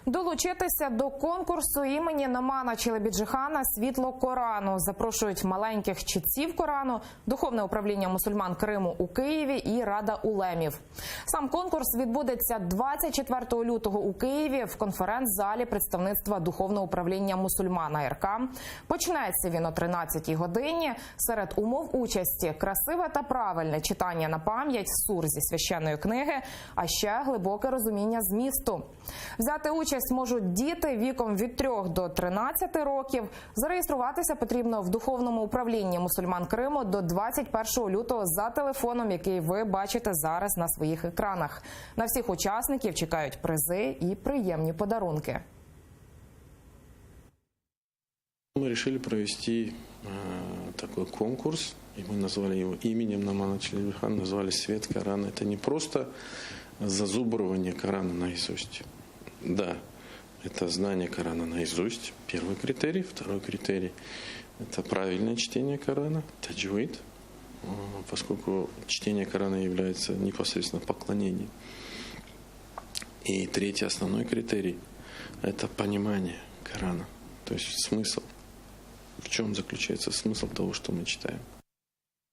Долучитися до конкурсу імені Номана Челебіджихана Світло Корану запрошують маленьких читців Корану, Духовне управління мусульман Криму у Києві і Рада Улемів. Сам конкурс відбудеться 24 лютого у Києві в конференц-залі представництва Духовного управління мусульман АРК. Почнеться він о 13 годині. Серед умов участі красиве та правильне читання на пам'ять сур зі священної книги, а ще глибоке розуміння змісту. Взяти участь можуть діти віком від 3 до 13 років. Зареєструватися потрібно в духовному управлінні мусульман Криму до 21 лютого за телефоном, який ви бачите зараз на своїх екранах. На всіх учасників чекають призи і приємні подарунки. Мы решили провести э, такой конкурс, и мы назвали его именем Номана Челебихана, назвали «Свет Корана». Это не просто зазубрывание Корана наизусть. Да, это знание Корана наизусть, первый критерий. Второй критерий – это правильное чтение Корана, таджвид, э, поскольку чтение Корана является непосредственно поклонением. И третий основной критерий – это понимание Корана, то есть смысл. В чем заключается смысл того, что мы читаем.